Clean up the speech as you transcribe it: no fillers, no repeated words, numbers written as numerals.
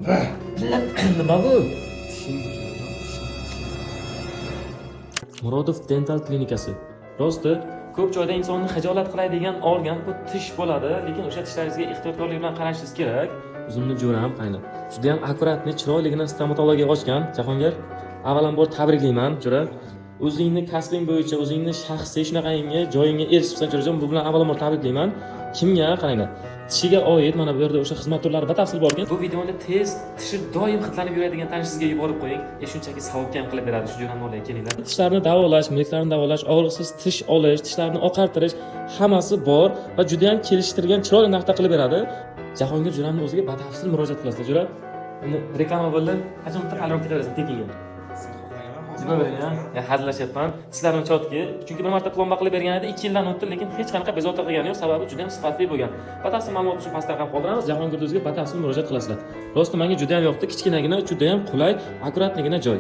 Nima bu? Tishing, jo'rajon, tishing, tishing. Murodov Dental klinikasi. Rosti, ko'p joyda insonni xijolat qiladigan organ bu tish bo'ladi, lekin o'sha tishlaringizga ehtiyotkorlik bilan qarashingiz kerak. O'zimni jo'ram qayni. Juda ham аккуратный, chiroyligina stomatologiya ochgan Jahongir. Avvalambor tabriklayman, jo'ra. O'zingni kasbing bo'yicha, o'zingni shaxsiy shunaqangi joyingga erishibsan, jo'rajon. Bu bilan avvalambor tabriklayman. Kimga qaranglar. Tishiga oid mana bu yerda o'sha xizmat turlari batafsil bor ekan. Bu videoni tez tishi doim hidlanib yuradigan tanishingizga yuborib qo'ying. Shunchaki savobga ham qilib beradi shu jo'ramni olay kelinglar. Tishlarni davolash, milklarni davolash, og'riqsiz tish olish, tishlarni oqartirish hammasi bor va juda ham kelishtirilgan chiroyli narxda qilib beradi. Jahongir jo'ramni o'ziga batafsil murojaat qilasizlar, jo'ra. Endi reklama bo'ldi. Qachon bitta полировка qilaversan tekinga? Sen xohlaganman hozir. Nima bering, ha? Ya, hazillashyapman. Tishlarim чётко. Chunki bir marta plomba qilib bergan edi, 2 yildan o'tdi, lekin hech qanaqa bezovta qilgani yo'q, sababi juda ham sifatli bo'lgan. Batafsil ma'lumot uchun pastda raqam qoldiramiz. Jahongir o'ziga batafsil murojaat qilasizlar. Rosti menga juda ham yoqdi, kichkinagina, juda ham qulay, аккуратный gina joy.